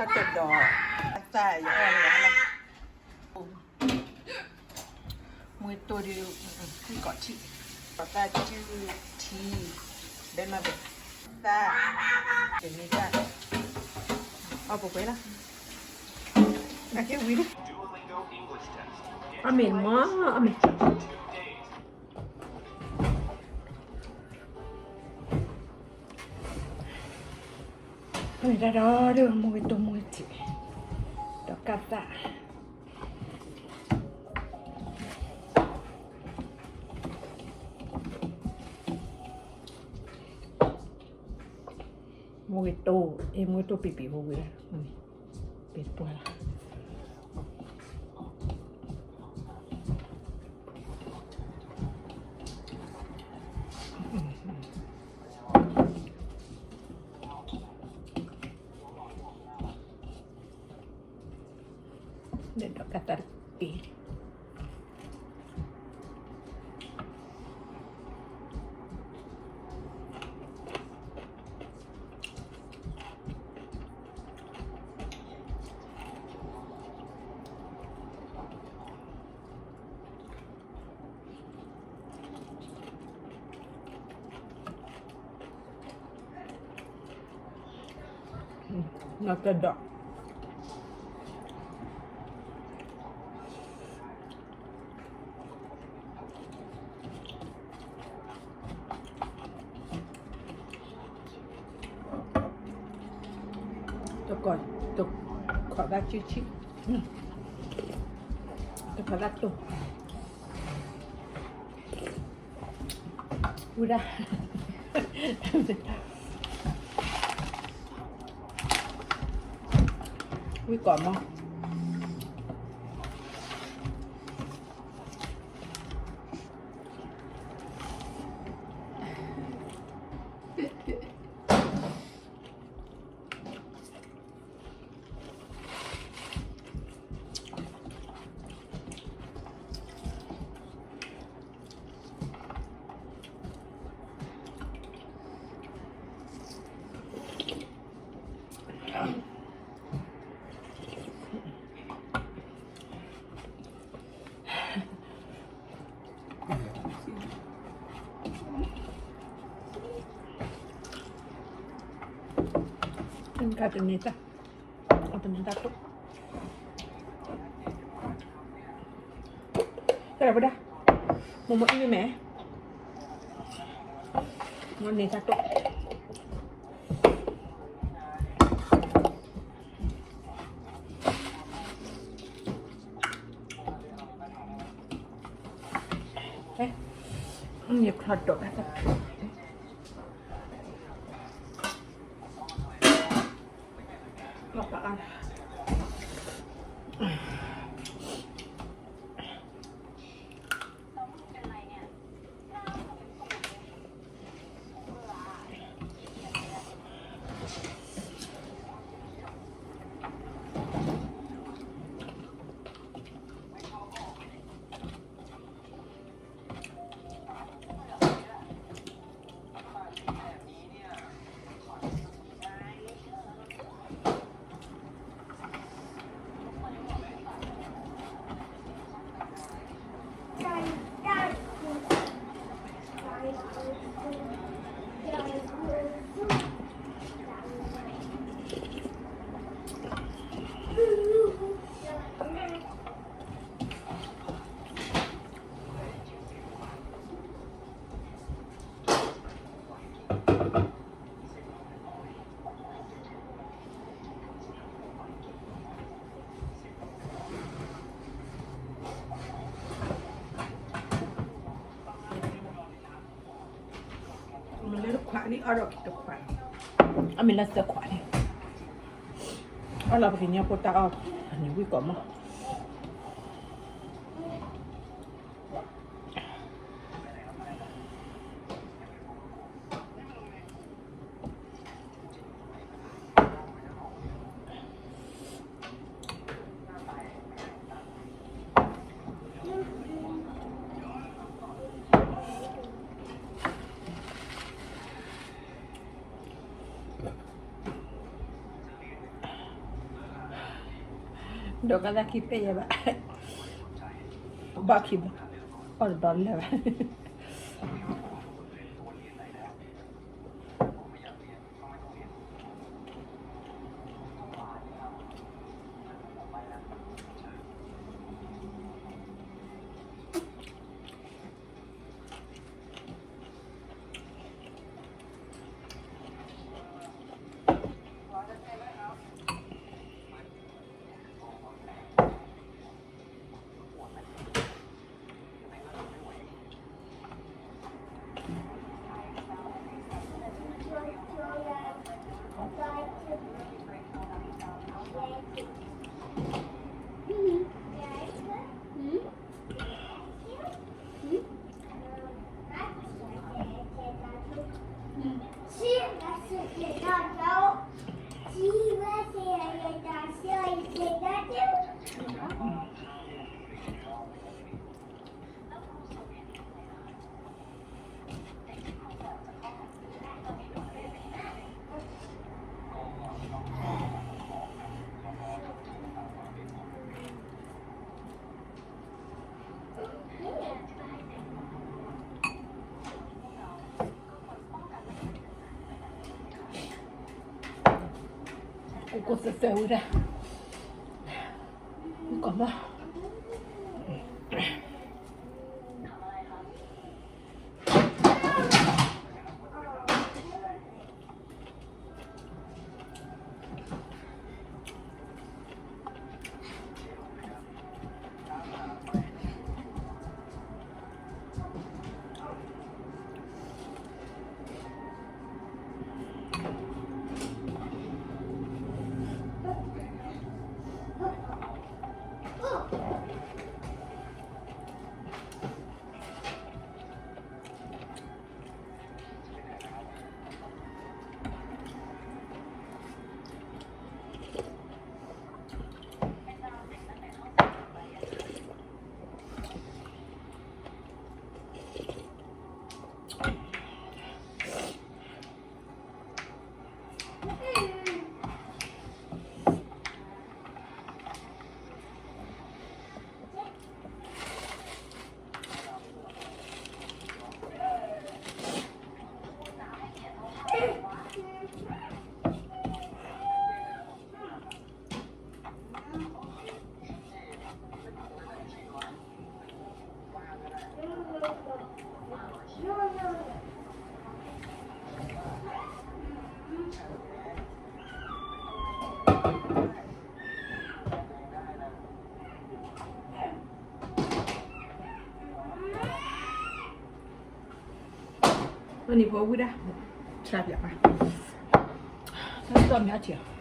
တဒီး အသၣ်ယအီၣ်လီၤလီၤ မူကတိၤဒုး ထံကီးထံ ဒီးသၣ်စုထံ ဘဲမၤဘဲ သၣ် တန့ၢ်တၢ် အီၣ်ပှဲၤပှဲၤလီၤ အကဲဝံၤလီၤ အမ့ၢ်မ့ၢ် အမ့ၢ် မ့ၢ်တၢ်ဒီးဒုးမူကတိၤမူကထံ ဒီးကၢ်သၣ် မူကတိၤ အ့ၣ် မူကတိၤပံၤပံၤဝဲဝဲ ပံၤပှၢ်လီၤ ဒီးကၢ်သၣ်တက့ၢ် နီၢ်တဒီး တကိး တခိးသၣ်ဆံဆံ တခိးသၣ်တိၢ် ဝံၤဒၣ် ဝံၣ်ကိးမီၢ် တန့ၢ်တၢ် တန့ၢ်တၢ်တိၢ် တၢ်ဝဲဒၣ် မိၢ်မိၢ်အံၤမ့ၢ် မ့ၢ်န့ၢ်တၢ်တိၢ် ယချီဒိးတၢ် မ့ၢ်လၢတခွးန့ၣ် အီၣ်ဒီးတခွး, အမ့ၢ်လၢသၢခွးန့ၣ် အီၣ်လီၤပကညီဖိတၢ်အီၣ်န့ၣ် ဝံၣ်ကိးမီၢ်. အ ဒီးကသးခံပဲယဲဘၣ်, ဘၣ်ခံဘၣ်, အီၣ်တဒီလၢာ်ဘၣ်. ကိၢ်ကိၢ်သဲးသဲးဝဲဒၣ်, ကီၢ်မး. န့ၣ်ဖိဝံၤဒၣ်, ဆါပၠးပၢ်, တၢ်မ့ၢ်အီၣ်ထံၣ်အီၤ.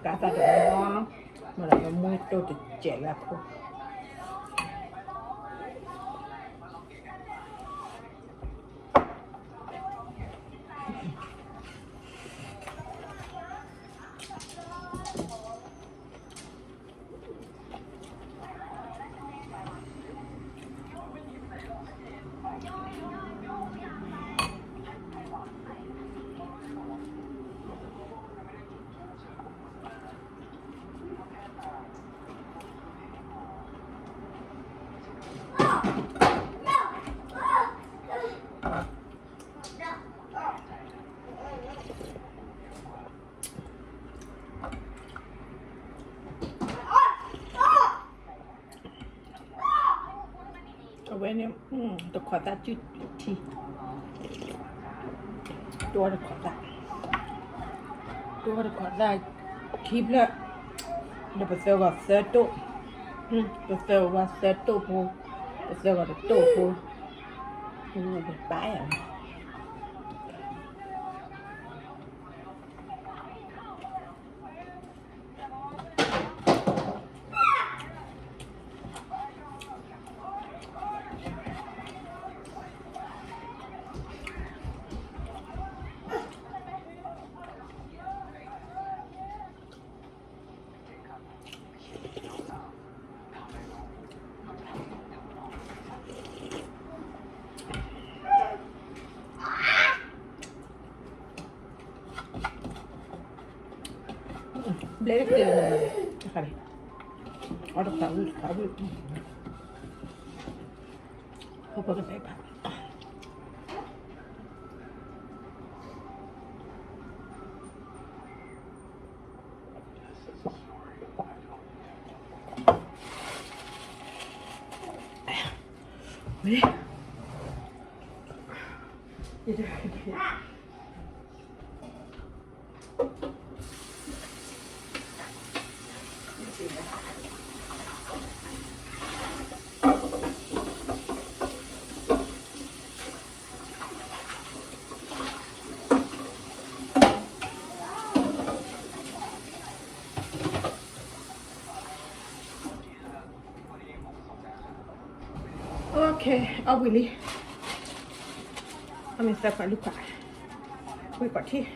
ကသးတမီၤ, မ့ၢ်လၢမူတိၢ်တစဲးလၢအခိၣ်. တခိးသၣ်စုၣ်ထံ, တခိးသၣ်, တခိးသၣ်ခံဖျၢၣ်, ဒီးပသၢဂီၤသၢတိၢ်, ပသၢဂီၤသၢတိၢ်ဖိ, ပသၢဂီၤတတိၢ်ဖိ, ပပၢ်ယၤ ဘျဲတက့ၢ်လၢနမၤန့ၣ်, တခါန့ၣ်, အီၣ်တခွးဝံၣ်တခွးဝံၣ်, ဖိဖိကသဲဘၣ်. Okay, အီၣ်ဘှံးလံ, အီၣ်မ့ၤသၢခွးလွံၢ်ခွး, ဝံၢ်ကိးထံၣ်.